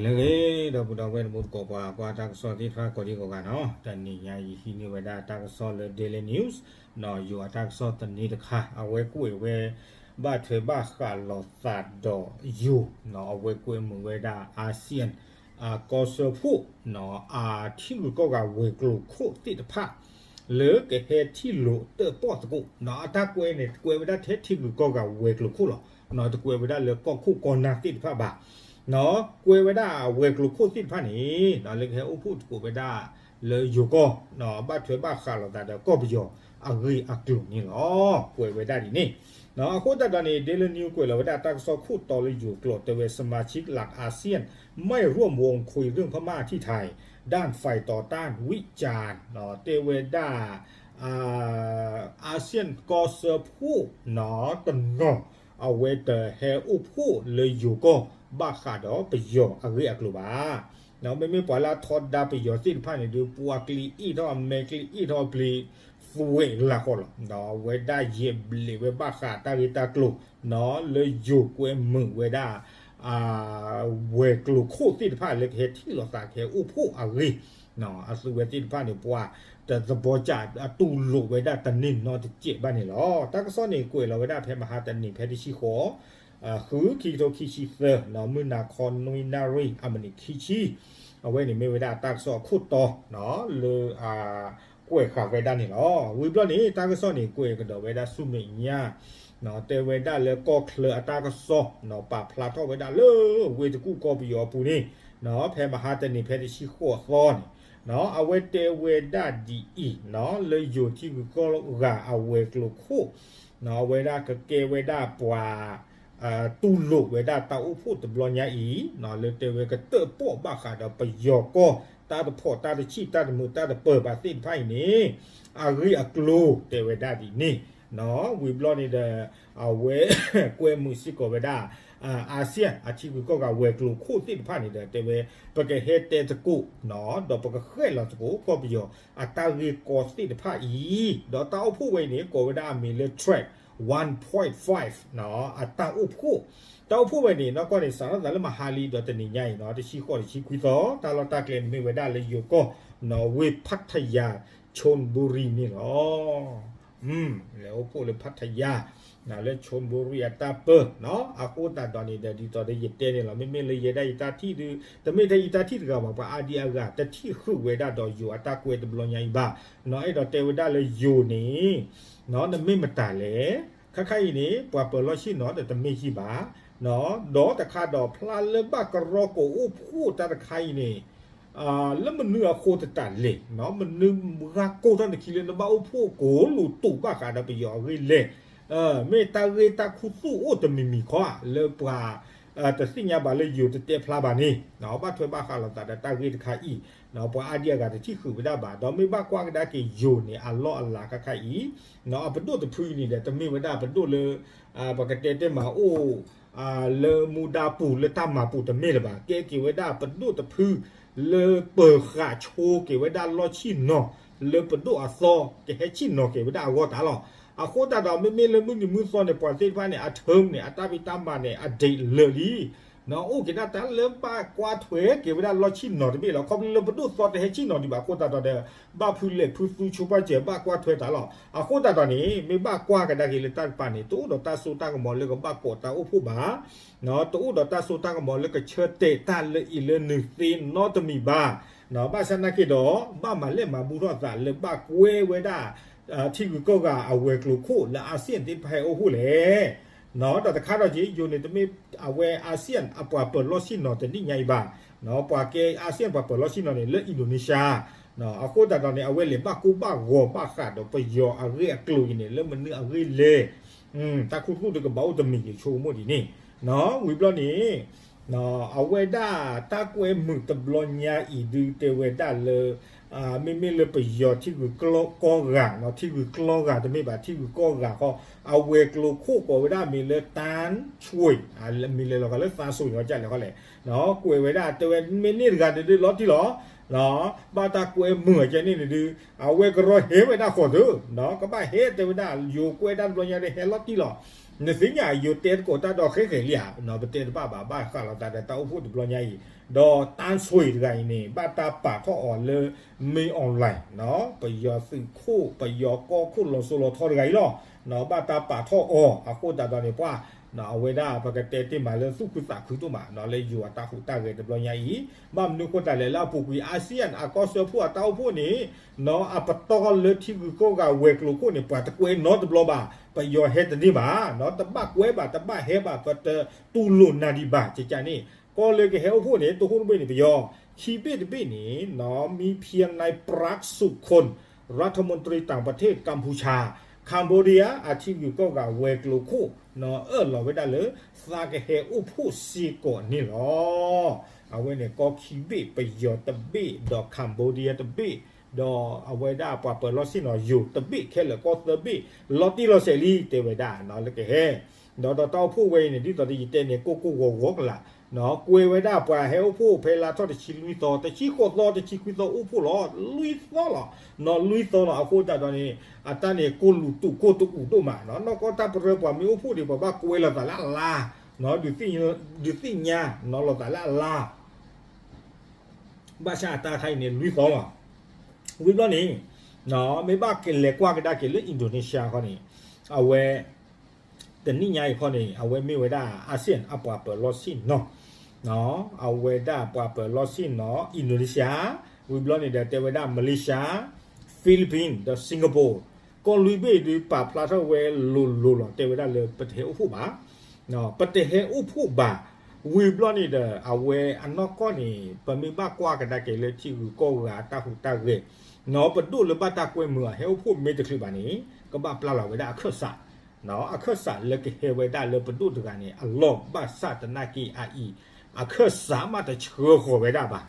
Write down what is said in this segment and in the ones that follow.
လၢအဂ့ၤ ဒီပုၢ်ဒီဝဲၢ်တံၤသကိးပှၤကွၢ်တၢ်ကစီၣ်သ့ၣ်တဖၣ်ကိးဒံကိးဂၤနီၤ, တနံၤညါယဟံးန့ၢ်ဝဲဒၣ်တၢ်ကစီၣ်လၢ Daily News နီၤ, ယိၤအတၢ်ကစီၣ်သန့တခါ အဝဲကွဲးဝဲ ဘၣ်ထွဲဘၣ်ဃးလိာ်သးဒီးယိၤနီၤ, အဝဲကွဲမုာ်ဝဲဒၣ် ASEAN ကီၢ်စၢဖှိၣ်နီၤ, အထံဂုၤကီၢ်ဂၤဝဲၤကျိၤခိၣ်သ့ၣ်တဖၣ် လၢကဟဲထံၣ်လိာ်တၢၣ်ပီၣ်သကိးနီၤ, အတၢ်ကွဲးန့ၣ် ကွဲးဝဲဒၣ်ထဲထံဂုၤကီၢ်ဂၤဝဲၤကျိၤခိၣ်လီၤ. တကွဲးဝဲဒၣ်လၢကီၢ်ခိၣ်ကီၢ်နၢ်သ့ၣ်တဖၣ်ဘၣ်နီၤ, ကွဲးဝဲဒၣ်ဝဲၤကျိၤခိၣ်သ့ၣ်တဖၣ်န့ၣ်နီၤ, လၢကဟဲအိၣ်ဖှိၣ်သကိးဝဲဒၣ်လၢယိၤကီၢ်နီၤ, ဘၣ်ထွဲဘၣ်ဃးလိာ်သးဒီးကီၢ်ပယီၤအဂ့ၢ်အကျိၤန့ၣ်လီၤ. ကွဲးဝဲဒၣ်ဒ်န့ၣ် အဃိသတးဒီးန့ၣ် Daily News ကွဲးလီၤဝဲဒၣ်တၢ်ကစီၣ်ခိၣ်တီလၢယိၤကျိာ် တဲဝဲ สมาชิกหลักอาเซียนไม่ร่วมวงคุยเรื่องพม่าที่ไทย ด้านฝ่ายต่อต้านวิจารณ์နီၤ, တဲဝဲဒၣ် ASEAN ကီၢ်စၢဖှိၣ်နီၤ တနီၤ အဝဲတဟဲအိၣ်ဖှိၣ်လၢယိၤကီၢ် ဘၣ်ဃးဒီးပယီၤအဂ့ၢ်အကျိၤဘၣ်. မ့မ့ၢ်ပှၤလၢအထီဒါပယီၤသ့ၣ်တဖၣ်န့ၣ်ဒုး ပှၤကျ့အ့ၣ်ထီၣ်အမဲာ် ကျ့အ့ၣ်ထီၣ်အပျ့ၤ သွဲးလၢဃီလီၤ. အဝဲဒၣ်ယဲၢ်ဘျဲးဝဲဘၣ်ဃးတၢ်ဂ့ၢ်တၢ်ကျိၤနီၤ, လၢယိၤကွဲမုာ်ဝဲဒၣ် ဝဲၤကျိၤခိၣ်သ့ၣ်တဖၣ်လၢကဟဲထံၣ်လိာ်သးကဟဲအိၣ်ဖှိၣ်အဂ့ၢ်, အသုဝဲသ့ၣ်တဖၣ်န့ၣ် ပှၤတသဘီကး အတူၢ်လိာ်ဝဲဒၣ်တန့ၢ်နီတစဲးဘၣ်န့ၣ်လီၤ. တၢ်ကစီၣ်န့ၣ် ကွဲးလီၤဝဲဒၣ်ဖဲမဟါတနံၤ ဖဲတဆံဃိး ဃု ခံကထိခံဆံသၢနီၤ, မုၢ်နၤခီနွံနၣ်ရံၣ် အမံးနံးခံဆံ, အဝဲန့ၣ်မ့ၢ်ဝဲဒၣ်တၢ်ကစီၣ်အခိၣ်တီနီၤ လၢ ကွဲးဃာ်ဝဲဒၣ်န့ၣ်လီၤ. ဝံၤဘျီန့ၣ် တၢ်ကစီၣ်န့ၣ် ကွဲးကဒီးဝဲဒၣ်ဆူမဲာ်ညါ တဲဝဲဒၣ်လၢကီၢ်ချၢအတၢ်ကစီၣ်နီၤ, ပာ်ဖျါထီၣ်ဝဲဒၣ်လၢဝ့ၢ်တကူၣ်ကီၢ်ပယီၤအပူၤန့ၣ်နီၤ, ဖဲမဟါတနံၤ ဖဲတဆံဃိးသီန့ၣ်နီၤ, အဝဲတဲဝဲဒၣ်ဒ်အံၤနီၤ, လၢယိၤထံဂုၤကီၢ်ဂၤအဝဲၤကျိၤခိၣ်နီၤ, အဝဲဒၣ်ကကဲဝဲဒၣ်ပှၤ တူၢ်လိာ်ဝဲဒၣ်တၢ်အိၣ်ဖှိၣ်တဘျီညါအံၤနီၤ, လၢတဲဝဲကတၢၣ်ပီၣ်ဘၣ်ဃးဒီးပယီၤကီၢ် တၢ်တဖီၣ်တၢ်တဆံၣ် တၢ်တမုာ်တၢ်တပၢၤဘၣ်သ့ၣ်တဖၣ်အံၤန့ၣ် အဂ့ၢ်အကျိၤတဲဝဲဒၣ်ဒ်န့ၣ်နီၤ. ဝံၤဘျီန့ၣ်ဒီး အဝဲကွဲမုာ်စ့ၢ်ကီးဝဲဒၣ် ASEAN အထံဂုၤကီၢ်ဂၤဝဲၤကျိၤခိၣ်သ့ၣ်တဖၣ်န့ၣ်ဒီး တဲဝဲ ပကဟဲတဲသကိးနီၤ, ဒီးပကဃဲၣ်လီၤသကိး ကီၢ်ပယီၤအတၢ်ဂ့ၢ်ကီသ့ၣ်တဖၣ်အံၤ, ဒီးတၢ်အိၣ်ဖှိၣ်ဝဲအံၤန့ၣ် ကိးဝဲဒၣ်အမံၤလၢ track one point five နီၤ, အတၢ်အိၣ်ဖှိၣ်, တၢ်အိၣ်ဖှိၣ်ဝဲန့ၣ် နီၢ်ကီၢ်န့ၣ် စးထီၣ်သးလၢမဟါလံဒီးတနံၤညါအံၤနီၤ, တဆံဃိး တဆံခွံသီ, တၢ်လီၢ်တၢ်ကျဲန့ၣ်မ့ၢ်ဝဲဒၣ်လၢယိၤကီၢ်နီၤ, ဝ့ၢ်ဖးထယၤ ခၠိၣ်ဘူရံန့ၣ်လီၤ. လဲၤအိၣ်ဖှိၣ်လၢဖးထယၤ လၢခၠိၣ်ဘူရံအတၢ်ပၢနီၤ, အဃိသတးဒီးန့ၣ်ဒီး ဒ်သိးဒီးယတဲန့ၣ်လီၤ, မ့မ့ၢ်လၢယဲဒၣ်ယတၢ်ထံၣ်ဒုး တမ့ၢ်ထဲယတၢ်ထံၣ်တဂၤဘၣ်, ပှၤအါဒံအါဂၤတထံၣ်ဃုာ်ဝဲဒၣ်ဒီးယိၤအတၢ်ကွဲးတဘျီညါအံၤဘၣ်နီၤ, အဲၣ်ဒိးတဲဝဲဒၣ်လၢယိၤန့ၣ် နမ့ၢ်မတၤလဲၣ်, ခါခါအံၤန့ၣ် ပှၤပၢၤလီၢ်ဆ့ၣ်နီၤဒီးတမ့ၢ်ယံၤဘၣ်နီၤ, ဒီးတခါဒီးဖျါလၢဘၣ်ကရီကိးအိၣ်ဖှိၣ်တၢ်တခါအံၤန့ၣ် လၢမနုၤအဃိသတးလဲၣ်နီၤ, မနုၤဂၤကိးထီၣ်နခံလၢနဘၣ်အိၣ်ဖှိၣ်ကိးလိာ်တူာ်ဘၣ်ဃးဒီးပယီၤအဂ့ၢ်လဲၣ်, မ့ၢ်တၢ်ဂ့ၢ်တၢ်ခူသူၣ်အိၣ်တမံၤမံၤခီဧါ, လၢပှၤ တသ့ၣ်ညါဘၣ်လၢယိၤတတဲဖျါဘၣ်န့ၣ် ဘၣ်ထွဲဘၣ်ဃးလိာ်သးဒီးတၢ်ဂ့ၢ်တခါအံၤ, ပှၤအါဒံအါဂၤတထံၣ်ဃုာ်ဝဲဒၣ်ဘၣ်, ဒီးမ့ၢ်ဘၣ်ကွၢ်ကဒါက့ၤယိၤန့ၣ် အလီၢ်အလၤခါခါအံၤ, အပဒိၣ်တဖုအံၤန့ၣ်ဒီး တမ့ၢ်ဝဲဒၣ်ပဒိၣ်လၢ ပကတဲတဲမၤအိၣ် လၢမူဒါပူၤလၢတၢ်မၤပူၤတမ့ၢ်လၢၤဘၣ်, ကဲက့ၤဝဲဒၣ်ပဒိၣ်တဖု လၢပၢၤဃာ်ဆိက့ၤဝဲဒၣ်လီၢ်ဆ့ၣ်နီၤ လၢပဒိၣ်အသီ ကဟဲဆ့ၣ်နီၤက့ၤဝဲဒၣ်အဂီၢ်တၢ်လီၤ. အဃိသတးဒီး မ့မ့ၢ်လၢမုၢ်နံၤမုၢ်သီန့ၣ် ပှၤသ့ၣ်တဖၣ်န့ၣ် အ term န့ၣ် အတၢ်ဖံးတၢ်မၤန့ၣ် အ date လၢာ်လံ အိၣ်က့ၤဒၣ်တၢ်လၢဘၣ်ကွၢ်ထွဲက့ၤဝဲဒၣ်လီၢ်ဆ့ၣ်နီၤတဘ့ၣ်လီၤ. ခီဖျိလၢပဒိၣ်သီတဟဲဆ့ၣ်နီၤဒံးဘၣ်အဃိသတးဒီး ဘၣ်ဖုးလဲၣ်ဖုးသူဆိပာ်စၢၤ ဘၣ်ကွၢ်ထွဲတၢ်လီၤ. အဃိသတးဒီးန့ၣ် မ့ၢ်ဘၣ်ကွၢ်ကဒါက့ၤလၢတၢ်တပၤန့ၣ် တအိၣ်ဒီးတၢ်စိတၢ်ကမီၤလၢကဘၣ်ကိးတၢ်အိၣ်ဖှိၣ်ဘၣ် တအိၣ်ဒီးတၢ်စိတၢ်ကမီၤလၢကဆၢတဲာ်တၢ်လၢအံၤလၢနုၤသ့နီတမံၤဘၣ်. ဘၣ်ဆၣ်နာ်က့ၤဒီး ဘၣ်မၤလဲၢ်မၤဘူၣ်ထီၣ်သးလၢဘၣ်ကွဲဝဲဒၣ် ထံဂုၤကီၢ်ဂၤအဝဲၤကျိၤခိၣ်လၢ ASEAN သ့ၣ်တဖၣ်ဟဲအိၣ်ဖှိၣ်လဲၣ် ဒီးတခါဒီးက့ၤ ယိၤန့ၣ်တမ့ၢ်အဝဲ ASEAN အပှၤပၢၤလီၢ်ဆ့ၣ်နီၤတနံၣ်ညါအံၤဘၣ်. ပှၤကဲ ASEAN ပှၤပၢၤလီၢ်ဆ့ၣ်နီၤန့ၣ် လၢ Indonesia အဃိသတးဒီးန့ၣ် အဝဲလဲၤဘၣ်ကိၢ်ဘၣ်ဂီၤဘၣ်ဃးဒီးပယီၤအဂ့ၢ်အကျိၤအံၤန့ၣ် လၢမနုၤအဂ့ၢ်လဲၣ်. တၢ်ခူသူၣ်တကဘၣ်အိၣ်တမံၤယဆိကမိၣ်ဒ်န့ၣ် ဝံၤဘျီန့ၣ် အဝဲဒၣ်တၢ်ကွဲမုာ်တဘျီညါအံၤဒုးတဲဝဲဒၣ်လၢ မ့မ့ၢ်လၢပယီၤထံဂုၤကီၢ်ဂၤ ထံဂုၤကီၢ်ဂၤတမ့ၢ်ဘၣ် ထံဂုၤကီၢ်ဂၤဃီ အဝဲၤကျိၤခိၣ်ကိးဝဲဒၣ်မ့ၢ်လၢ တၢ်ဆွ့ၣ် မ့ၢ်လဲၤလီၤဂာ်လၢ သန်းဆွေ အီၤကလဲၣ်ဃီလဲၣ် ကွဲးဝဲဒၣ်တဲဝဲမ့ၢ်န့ၢ်တဂၤန့ၣ်ဒုးလီၤတံၢ်လီၤ ဘၣ်တၢ်ကွဲမုာ်အကဲန့ၣ်န့ၣ်ဒုး အဝဲကရီဟဲဝဲဒၣ်ဃီၤသု ကဘၣ်ဟဲတဲဝဲဒၣ် ယိၤကွဲဒၣ်တဘျီညါဒုးဟဲလီၤတံၢ်လီၤ နသ့ၣ်ညါယိၤတဲသကိးတၢ်ဒီးဃဲဃဲလံဧါ, ပတဲတဘၣ်ဘၣ် ဘၣ်ဃးလိာ်သးဒီးတၢ်အိၣ်ဖှိၣ်တဘျီညါအံၤ, ဒီးတၢ်ဆွ့ၤတဂၤအံၤန့ၣ် ဘၣ်တၢ်ပာ်ထီၣ်အီၤလၢ မင်းအောင်လှိုင် ပယီၤသုးခိၣ် ပယီၤကီၢ်ခိၣ်လီၤစိၤလီၤထီတဂၤအံၤလီၤ. ဘၣ်တၢ်ပာ်ထီၣ်အီၤအဃိသတးဒီးန့ၣ် ပှၤ အဝဲဒၣ်ပကတဲတ့ၢ်မးလၢသူၣ်ခုသးခုဒိၣ်မး လၢယိၤအတၢ်ဟူးတၢ်ဂဲၤတဘျီညါအံၤ, ဘၣ်မနုၤအဃိသတးလဲၣ် လၢအပူၤကွံာ် ASEAN အကီၢ်စၢဖှိၣ်အတၢ်အိၣ်ဖှိၣ်န့ၣ် အပတီၢ်လၢထံဂုၤကီၢ်ဂၤဝဲၤကျိၤခိၣ်န့ၣ် ပှၤတကွဲးနီတဘျီဘၣ်, ပယီၤဟဲတန့ၢ်ဘၣ်, တဘၣ်ကွဲးဘၣ် တဘၣ်ဟဲဘၣ် ပတတူၢ်လိာ်နၤဒံးဘၣ် ကကန့ၣ် ကီၢ်လၢကဟဲအိၣ်ဖှိၣ်န့ၣ် တိခိၣ်တဘ့ၣ်န့ၣ် ပယီၤ, ခံဘ့ၣ်တဘ့ၣ်န့ၣ် မံဖံးနၢၣ်ပရၢၣ်စုခွန် ရၢၣ်ထမူၣ်တရံးတၢင်ပထ့ၣ် ကမ်ပူၤချၣ်, Cambodia အထံဂုၤကီၢ်ဂၤဝဲၤကျိၤခိၣ် အၢၣ်လီၤဝဲဒၣ်လၢ သးကဟဲအိၣ်ဖှိၣ်စ့ၢ်ကီးန့ၣ်လီၤ. အဝဲန့ၣ်ကီၢ်ခံဘ့ၣ် ပယီၤတဘ့ၣ် ဒီး Cambodia တဘ့ၣ်, ဒီးအဝဲဒၣ်ပှၤပၢၤလီၢ်ဆ့ၣ်နီၤယိၤတဘ့ၣ် ခဲလၢာ်ကီၢ်သၢဘ့ၣ် လီၤတံၢ်လီၤဆဲးလံ တဲဝဲဒၣ်လၢကဟဲ ဒီးဒီးတၢ်အိၣ်ဖှိၣ်ဝဲအံၤန့ၣ် ဒ်သိးယတဲန့ၣ် ကိၢ်ကိၢ်ဂီၤဂီၤကလာ်, ကွဲးဝဲဒၣ်ပှၤဟဲအိၣ်ဖှိၣ်ဖဲလါထီၣ်တဆံလွံၢ်သီ တဆံဃိးသီ တဆံခွံသီအိၣ်ဖှိၣ်လီၤ လွံၢ်သီလီၤ, လွံၢ်သီလီၤ အဃိသတးဒီးန့ၣ် အတၢ်န့ၣ်ကိၢ်လူၤတူာ်ကိၢ်တအူးဒိၣ်မး, နီၢ်ကီၢ်တၢ်ပရၢပှၤမ့ၢ်အိၣ်ဖှိၣ်ဒံး ပှၤဘၣ်ကွဲးလိာ်သးလၢအလါ, ဒုးသ့ၣ်ညါလိာ်သးလၢအလါ, ဘၣ်ဆၣ်အတၢ်ခါအံၤန့ၣ် လွံၢ်သီလီၤ, ဝံၤဘျီန့ၣ် မ့ၢ်ဘၣ်လဲၤကွၢ်ကဒါက့ၤလၢ Indonesia ခီန့ၣ် အဝဲ တနံၣ်ညါအံၤခီန့ၣ် အဝဲမ့ၢ်ဝဲဒၣ် ASEAN အပှၤပၢၤလီၢ်ဆ့ၣ်နီၤ, အဝဲဒၣ်ပှၤပၢၤလီၢ်ဆ့ၣ်နီၤ Indonesia, ဝံၤဘျီန့ၣ်ဒီးတဲဝဲဒၣ် Malaysia, Philippines ဒီး Singapore, ကီၢ်လွံၢ်ဘ့ၣ်ဒုးပာ်ဖျါထီၣ်ဝဲလိၤလိၤလီၤ တဲဝဲဒၣ်လၢပတဟဲအိၣ်ဖှိၣ်ဘၣ်, ပတဟဲအိၣ်ဖှိၣ်ဘၣ်, ဝံၤဘျီန့ၣ်ဒီး အဝဲအနီၢ်ကီၢ်န့ၣ် ပမ့ၢ်ဘၣ်ကွၢ်ကဒါက့ၤလၢထံဂုၤကီၢ်ဂၤတၢ်ဟူးတၢ်ဂဲၤ, ပဒိၣ်လၢဘၣ်တၢ်ကွဲမုာ်အဟဲအိၣ်ဖှိၣ်မ့ၢ်တချုးဘၣ်န့ၣ် ကဘၣ်ပျၢ်လီၤဝဲဒၣ်အခၢၣ်စး အခၢၣ်စးလၢကဟဲဝဲဒၣ်လၢပဒိၣ်တဂၤန့ၣ် အလီၢ်ဘၣ်ဆၣ်သနာ်က့အအံၤ အခၢၣ်စးမးတဆှၢဃီၤဝဲဒၣ်ဘၣ်,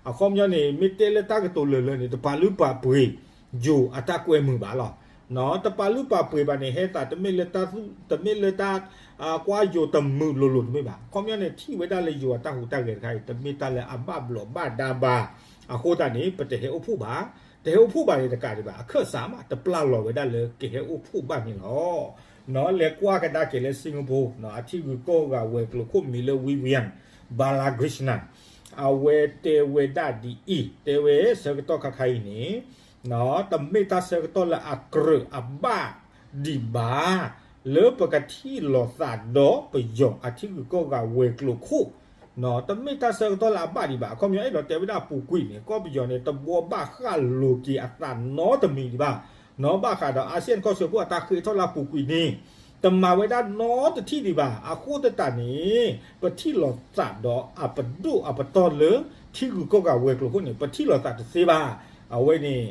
အခီပညီန့ၣ် မ့ၢ်တဲလၢတၢ်ကတိၤလၢာ်လၢာ်န့ၣ် တပာ်လုၢ်ပာ်ပှ့ၤယိၤအတၢ်ကွဲမုာ်ဘၣ်လီၤ, တပာ်လုၢ်ပာ်ပှ့ၤဘၣ်န့ၣ် ဟဲသးတမ့ၢ်လၢတၢ်သူၣ် တမ့ၢ်လၢတၢ် ကွၢ်ယိၤတမုာ်လိၤလိၤတမ့ၢ်ဘၣ်, အခီပညီန့ၣ် ထံၣ်ဝဲဒၣ်လၢယိၤအတၢ်ဟူးတၢ်ဂဲၤတခါအံၤ တမ့ၢ်တၢ်လၢအဘၣ်ဘျီးဘၣ်ဒါဘၣ်, အဃိသတးန့ၣ် ပတဟဲအိၣ်ဖှိၣ်ဘၣ်, တဟဲအိၣ်ဖှိၣ်ဘၣ်န့ၣ်တကးဒံးဘၣ် အခၢၣ်စးမး တပျၢ်လီၤဝဲဒၣ်လၢကဟဲအိၣ်ဖှိၣ်ဘၣ်န့ၣ်လီၤ. လဲၤကွၢ်ကဒါက့ၤလၢ Singapore အထံဂုၤကီၢ်ဂၤဝဲၤကျိၤခိၣ်မံၤလၢ Vivian Balakrishnan အဝဲတဲဝဲဒၣ်ဒ်အံၤ, တဲဝဲဆၢကတီၢ်ခါခါအံၤန့ၣ် တမ့ၢ်တၢ်ဆၢကတီၢ်လၢအကြၢးအဘၣ်ဒံးဘၣ်, လၢပကထံၣ်လိာ်သးဒီးပယီၤအထံဂုၤကီၢ်ဂၤဝဲၤကျိၤခိၣ်, တမ့ၢ်တၢ်ဆၢကတီၢ်လၢအဘၣ်ဒံးဘၣ်, အခီပညီအဲၣ်ဒိးတဲဝဲဒၣ်အပူၤကွံာ်န့ၣ် ကီၢ်ပယီၤန့ၣ် တဘှီဘၣ်ဃၣ်လိၤက့ၤအသးနီတမံၤဒံးဘၣ်, ဘၣ်ဃးဒီး ASEAN ကီၢ်စၢဖှိၣ်အတၢ်ဃ့ထီၣ်လၢအပူၤကွံာ်န့ၣ် တမၤဝဲဒၣ်နီတထံၣ်ဒံးဘၣ်, အဃိသတးန့ၣ် ပထံၣ်လိာ်သးဒီးအပဒိၣ်အပတီၢ်လၢ ထံဂုၤကီၢ်ဂၤဝဲၤကျိၤခိၣ်န့ၣ် ပထံၣ်လိာ်သးတသ့ဘၣ်, အဝဲန့ၣ်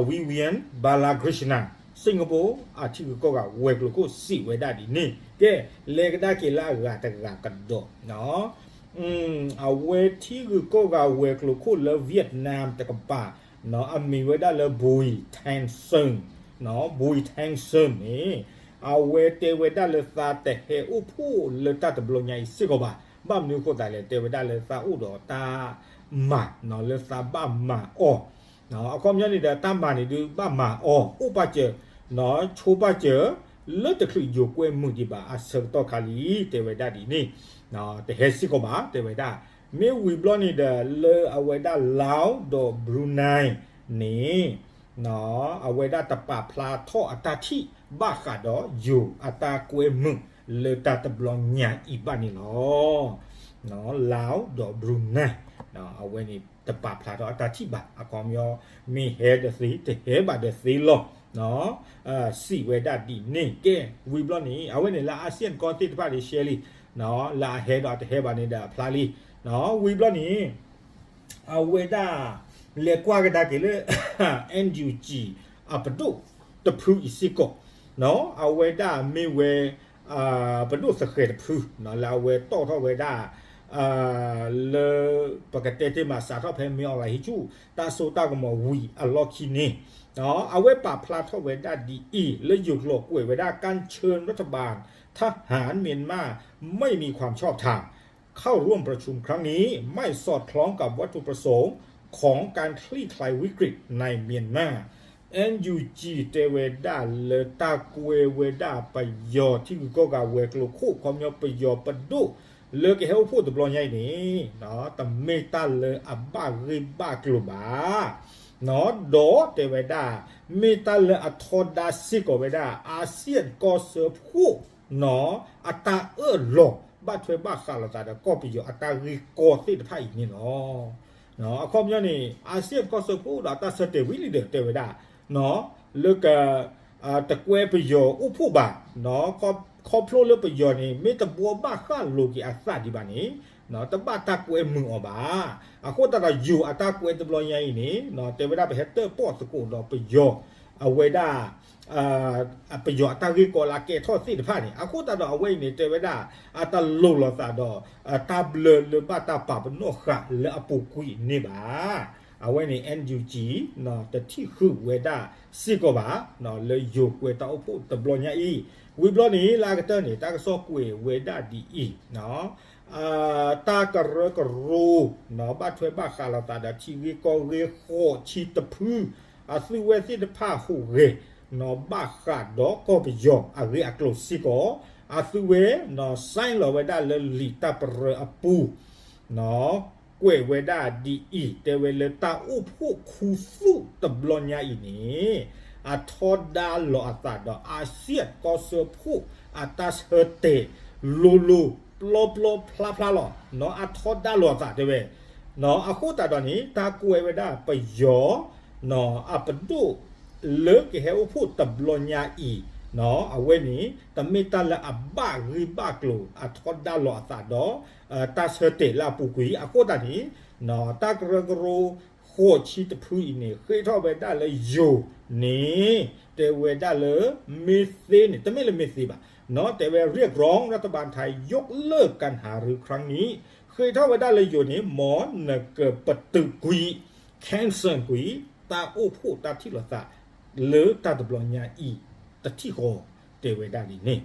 Vivian Balakrishnan Singapore အထံဂုၤကီၢ်ဂၤဝဲၤကျိၤခိၣ်စံးဝဲဒၣ်ဒ်န့ၣ်, ကဲ လဲၤကဒါက့ၤလၢအဂၤတဂၤကဒီး အဝဲထံဂုၤကီၢ်ဂၤဝဲၤကျိၤခိၣ်လၢ Vietnam တကပၤ အမံၤဝဲဒၣ်လၢ Bùi Thanh Sơn, Bùi Thanh Sơn န့ၣ် အဝဲတဲဝဲဒၣ်လၢသးတဟဲအိၣ်ဖှိၣ်လၢတၢ်တဘျီညါအံၤစ့ၢ်ကီးဘၣ်, ဘၣ်မနုၤအဃိသတးလဲၣ် တဲဝဲဒၣ်လၢသးအိၣ်ဒီးတၢ်မၤ လၢသးဘၣ်မၤအီၤ, အခီပညီန့ၣ်ဒီးတၢ်မၤန့ၣ်ဒုးဘၣ်မၤအီၤ အိၣ်ပာ်စၢၤ ဆိပာ်စၢၤ လၢတချုးယိၤကွဲမုာ်ဒံးဘၣ်အဆၢကတီၢ်ခါလံ, တဲဝဲဒၣ်ဒ်န့ၣ်, တဟဲစ့ၢ်ကီးဘၣ် တဲဝဲဒၣ်, မ့ၢ်ဝံၤဘျီန့ၣ်ဒီး လၢအဝဲဒၣ် Laos ဒီး Brunei န့ၣ် အဝဲဒၣ်တပာ်ဖျါထီၣ်အတၢ်ထံၣ် ဘၣ်ဃးဒီးယိၤအတၢ်ကွဲမုာ်လၢတၢ်တဘျီညါအံၤဘၣ်န့ၣ်လီၤ. Laos ဒီး Brunei အဝဲန့ၣ်တပာ်ဖျါထီၣ်အတၢ်ထံၣ်ဘၣ်, အခီပညီ မ့ၢ်ဟဲဒီးသ့ တဟဲဘၣ်ဒီးသ့လီၤ. စံးဝဲဒၣ်ဒ်န့ၣ် ကဲ ဝံၤဘျီန့ၣ် အဝဲန့ၣ်လၢ ASEAN ကီၢ်သ့ၣ်တဖၣ်န့ၣ် ရှဲလံ, လၢအဟဲဒီးအတဟဲဘၣ်န့ၣ်ဒီးအဖျါလံ. ဝံၤဘျီန့ၣ် အဝဲဒၣ် လဲၤကွၢ်ကဒါက့ၤလၢ NUG အပဒိၣ်တဖုအံၤစ့ၢ်ကီး, အဝဲဒၣ်မ့ၢ်ဝဲ ပဒိၣ်သဃဲၤတဖု လၢအဝဲတီၣ်ထီၣ်ဝဲဒၣ် လၢ ပကတဲတ့ၢ်မးစးထီၣ်ဖဲ မင်းအောင်လှိုင် ဟံးဆူၣ် တၢ်စိတၢ်ကမီၤဝံၤအလီၢ်ခံန့ၣ် အဝဲပာ်ဖျါထီၣ်ဝဲဒၣ်ဒ်အံၤ လၢယိၤကျိာ်ကွဲးဝဲဒၣ် การเชิญรัฐบาลทหารเมียนมาไม่มีความชอบธรรม เข้าร่วมประชุมครั้งนี้ไม่สอดคล้องกับวัตถุประสงค์ของการคลี่คลายวิกฤตในเมียนมา NUG တဲဝဲဒၣ်လၢတၢ်ကွဲဝဲဒၣ်ပယီၤထံဂုၤကီၢ်ဂၤဝဲၤကျိၤခိၣ် ခီပညီပယီၤပဒိၣ်လၢကဟဲအိၣ်ဖှိၣ်တဘျီညါအံၤန့ၣ် တမ့ၢ်တၢ်လၢအဘၣ်ဂ့ၢ်ဘၣ်ကျိၤဘၣ် ဒီးတဲဝဲဒၣ် မ့ၢ်တၢ်လၢအထီဒါစ့ၢ်ကီးဝဲဒၣ် အါစံၣ်ကီၢ်စၢဖှိၣ်နီၤ အတၢ်အၢၣ်လီၤ ဘၣ်ထွဲဘၣ်ဃးလိာ်သးဒီးကီၢ်ပယီၤအတၢ်ဂ့ၢ်ကီသ့ၣ်တဖၣ်အံၤန့ၣ်လီၤ. အခီပညီန့ၣ် အါစံၣ်ကီၢ်စၢဖှိၣ်ဒီးတၢ်ဆၢတဲာ်ဝံၤလံဒီး တဲဝဲဒၣ် လၢက တကွဲပယီၤအိၣ်ဖှိၣ်ဘၣ် ခီဖျိလၢပယီၤန့ၣ် မ့ၢ်တဘှီဘၣ်ဃၣ်လိာ်က့ၤအသးဒံးဘၣ်န့ၣ် တဘၣ်တၢ်ကွဲမုာ်အီၤဘၣ်. အဃိသတးဒီးယိၤအတၢ်ကွဲတဘျီညါအံၤန့ၣ် တဲဝဲဒၣ်ပဟဲတၢၣ်ပီၣ်သကိးဒီးပယီၤ အဝဲဒၣ် ပယီၤအတၢ်ဂ့ၢ်ကီလၢအကဲထီၣ်သ့ၣ်တဖၣ်န့ၣ် အဃိသတးဒီးအဝဲအံၤန့ၣ် တဲဝဲဒၣ် အတလိၤလိာ်သးဒီး တၢ်ဘျၢလၢဘၣ်တၢ်ပာ်ပနီၣ်ဃာ်လၢအပူၤကွံာ်န့ၣ်ဘၣ်. အဝဲန့ၣ် NUG တထံၣ်ဃုာ်ဝဲဒၣ်စ့ၢ်ကီးဘၣ် လၢယိၤကွဲတၢ်အိၣ်ဖှိၣ်တဘျီညါအံၤ ဝံၤဘျီန့ၣ် လၢအကတၢၢ်န့ၣ် တၢ်ကစီၣ်ကွဲးဝဲဒၣ်ဒ်အံၤ တၢ်ကရၢကရိ ဘၣ်ထွဲဘၣ်ဃးလိာ်သးဒီးထံဂ့ၢ်ကီၢ်ဂ့ၢ်ဃိးဆံတဖု အသုဝဲသ့ၣ်တဖၣ်ဟူးဂဲၤ ဘၣ်ဃးဒီးကီၢ်ပယီၤအဂ့ၢ်အကျိၤစ့ၢ်ကီး အသုဝဲ sign လီၤဝဲဒၣ်လၢလံာ်တၢ်ပရၢအပူၤ ကွဲးဝဲဒၣ်ဒ်အံၤ တဲဝဲလၢတၢ်အိၣ်ဖှိၣ်ခူသူၣ်တဘျီညါအံၤန့ၣ် အထီဒါလီၤအသးဒီးအါစံၣ်ကီၢ်စၢဖှိၣ်အတၢ်ဆၢတဲာ်လိၤလိၤပျီပျီဖျါဖျါလီၤ. အထီဒါလီၤအသးတဲဝဲ အဃိသတးဒီးန့ၣ် တၢ်ကွဲဝဲဒၣ်ပယီၤ အပဒိၣ်လၢကဟဲအိၣ်ဖှိၣ်တဘျီညါအံၤ အဝဲန့ၣ် တမ့ၢ်တၢ်လၢအဘၣ်ဂ့ၢ်ဘၣ်ကျိၤ အထီဒါလီၤအသးဒီး တၢ်ဆၢတဲာ်လၢအပူၤကွံာ် အဃိသတးန့ၣ် တၢ်ကရၢကရိ ဃိးဆံတဖုအံၤန့ၣ် ဃ့ထီၣ်ဝဲဒၣ်လၢယိၤန့ၣ် တဲဝဲဒၣ်လၢ မ့ၢ်သ့န့ၣ် တမ့ၢ်လၢမ့ၢ်သ့ဘၣ် တဲဝဲ เรียกร้องรัฐบาลไทยยกเลิกการหารือครั้งนี้ ဃ့ထီၣ်ဝဲဒၣ်လၢယိၤန့ၣ် မ်နကပတုာ်ကွံာ် cancel ကွံာ် တၢ်အိၣ်ဖှိၣ်တၢ်ထံၣ်လိာ်သး လၢတၢ်တဘျီညါအံၤ တထံၣ်ဃီ တဲဝဲဒၣ်ဒ်န့ၣ်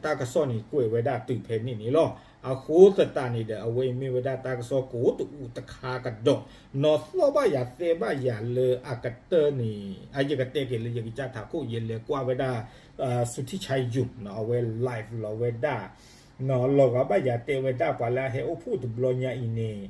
တၢ်ကစီၣ်န့ၣ်ကွဲးဝဲဒၣ်တုၤဖဲန့ၣ်န့ၣ်လီၤ. အဃိသတးန့ၣ်ဒီး အဝဲအံၤမ့ၢ်ဝဲဒၣ်တၢ်ကစီၣ်ကိးတအူးတခါကဒီး နီၢ်သီၣ်ဘၣ်ယၤသဲဘၣ်ယၤလၢအကတၢၢ်န့ၣ် အယကတဲက့ၤလၢယကစၢ်ထးခိၣ် ယလဲၤကွၢ်ဝဲဒၣ် သုထံၣ်ဆါယုၢ် အဝဲ live လီၤဝဲဒၣ် လီၤဂာ်ဘၣ်ယၤတဲဝဲဒၣ်ပှၤလၢအဟဲအိၣ်ဖှိၣ်တဘျီညါအံၤန့ၣ်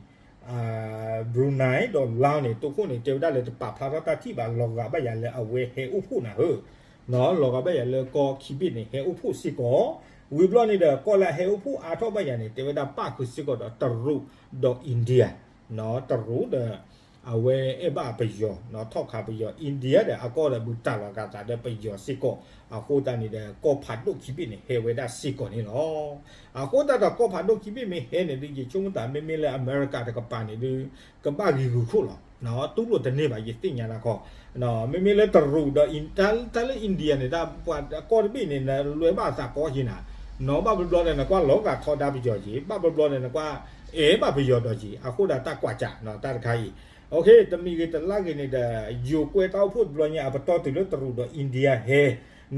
Brunei ဒီး Laos န့ၣ် တိခိၣ်န့ၣ် တဲဝဲဒၣ်လၢတပာ်ဖျါထီၣ်တၢ်ထံၣ်ဘၣ် လီၤဂာ်ဘၣ်ယၤလၢအဝဲဟဲအိၣ်ဖှိၣ်နၤဧၢ လီၤဂာ်ဘၣ်ယၤလၢကီၢ်ခံဘ့ၣ်န့ၣ် ဟဲအိၣ်ဖှိၣ်စ့ၢ်ကီး ဝံၤဘျီန့ၣ်ဒီး ကီၢ်လၢအဟဲအိၣ်ဖှိၣ်အါထီၣ်ဘၣ်ယၤန့ၣ် တဲဝဲဒၣ်ပၣ်ဃုာ်စ့ၢ်ကီးဒီးတရူးဒီး India တရူးဒီး အဝဲအဲၣ်ဘၣ်ပယီၤ ထီၣ်ခးပယီၤ India ဒီးအကီၢ်ဒီးဘုးတၢ်လီၤဂာ်သးဒီးပယီၤစ့ၢ်ကီး အဃိသတးန့ၣ်ဒီး ကီၢ်ဖးဒိၣ်ခံဘ့ၣ်န့ၣ် ဟဲဝဲဒၣ်စ့ၢ်ကီးန့ၣ်လီၤ. အဃိသတးဒီးကီၢ်ဖးဒိၣ်ခံဘ့ၣ်မ့ၢ်ဟဲန့ၣ်ဒီး ယဆိကမိၣ်သးမ့မ့ၢ်လၢ အမဲရကၤတကပၤန့ၣ်ဒီး ကဘၣ်ဂံၤဂုာ်ခိၣ်လီၤ. တူၢ်လိာ်တန့ၢ်ဘၣ် ယသ့ၣ်ညါနၤခီ မ့မ့ၢ်လၢတရူးဒီး တၢ်လၢ India န့ၣ် တၢ်ပှၤကီၢ်တဘ့ၣ်န့ၣ် နလွဲဘၣ်သးကီယံၤနၤ နီၢ်ဘၣ်ဘျီဘျီဒီးနကွၢ်လီၤဂာ်ထီဒါပယီၤယံၤ ဘၣ်ဘျီဘျီဒီးနကွၢ်အဲၣ်ဘၣ်ပယီၤဒီးယံၤ အဃိဒီးတၢ်ကွၢ်စး တၢ်တခါအံၤ တမံၤဂ့ၤတလါဂ့ၤန့ၣ်ဒီး ယိၤကွဲတၢ်အိၣ်ဖှိၣ်တဘျီညါ အပတီၢ်တုၤလၢတရူးဒီး India ဟဲ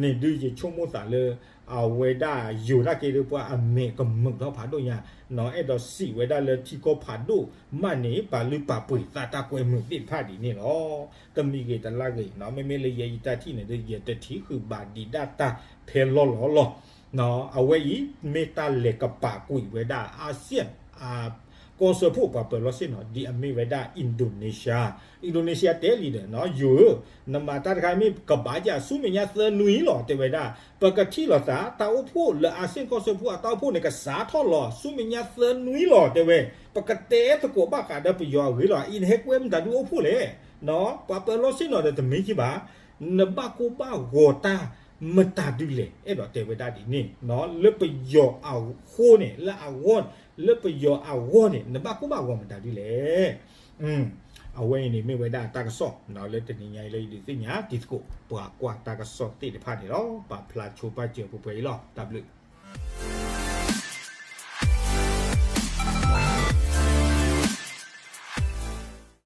န့ၣ်ဒုး ယဆိကမိၣ်သးလၢ အဝဲဒၣ်ယိၤနာ်က့ဒီးပှၤအမဲာ်ကမုာ်ထီၣ်ဖးဒိၣ်ညါ နီၢ်အဲၣ်ဒိးစံးဝဲဒၣ်လၢထံကီၢ်ဖးဒိၣ်မးန့ၣ် ပာ်လုၢ်ပာ်ပှ့ၤသးတၢ်ကွဲမုာ်သ့ၣ်တဖၣ်ဒ်န့ၣ်လီၤ. တမံၤဂ့ၤတလါဂ့ၤ မ့မ့ၢ်လၢယဲယတၢ်ထံၣ်န့ၣ်ဒီး ယတထံၣ်ဃုာ်ဘၣ်ဒံးဒၣ်တၢ်ဖဲလီၢ်လီၢ်လီၤ. အဝဲအံၤ မ့ၢ်တၢ်လဲၤကပာ်ကွံာ်ဝဲဒၣ် အါစံၣ် ကီၢ်စၢဖှိၣ်ပှၤပၢၤလီၢ်ဆ့ၣ်နီၤ ဒ်အမ့ၢ်ဝဲဒၣ် Indonesia, Indonesia တဲလံဒီး ယိၤဧၢ, နမၤတၢ်တခါမ့ၢ်ကဘၣ်ယၤဆူမဲာ်ညါသၢနွံလီၤ တဲဝဲဒၣ်, ပကထံၣ်လိာ်သး တၢ်အိၣ်ဖှိၣ်လၢအါစံၣ်ကီၢ်စၢဖှိၣ်အတၢ်အိၣ်ဖှိၣ်န့ၣ် ကစးထီၣ်လီၤ ဆူမဲာ်ညါသၢနွံလီၤ တဲဝဲ, ပကတဲသကိးဘၣ်ဃးဒီးပယီၤအဂ့ၢ်လီၤ. အံၤနဟဲကွဲမတၤဒုအိၣ်ဖှိၣ်လဲၣ်, ပှၤပၢၤလီၢ်ဆ့ၣ်နီၤဒီးတမ့ၢ်က့ၤဘၣ် နဘၣ်ကိၢ်ဘၣ်ဂီၤတၢ်မတၤဒုလဲၣ် အဲၣ်ဒိးတဲဝဲဒၣ်ဒ်န့ၣ်, လၢပယီၤအဃိန့ၣ် လၢအဂီၢ်, လၢပယီၤအဂီၢ်န့ၣ် နဘၣ်ကိၢ်ဘၣ်ဂီၤမတၤဒုလဲၣ်. အဝဲအံၤန့ၣ်မ့ၢ်ဝဲဒၣ်တၢ်ကစီၣ် လၢတနံၤညါအံၤလၢယဒုးသ့ၣ်ညါတံၤသကိး ပှၤကွၢ်တၢ်ကစီၣ်သ့ၣ်တဖၣ်န့ၣ်လီၤ. ပာ်ဖျါဆိပာ်စၢၤပှဲၤပှဲၤအံၤလီၤ. တၢ်ဘျုး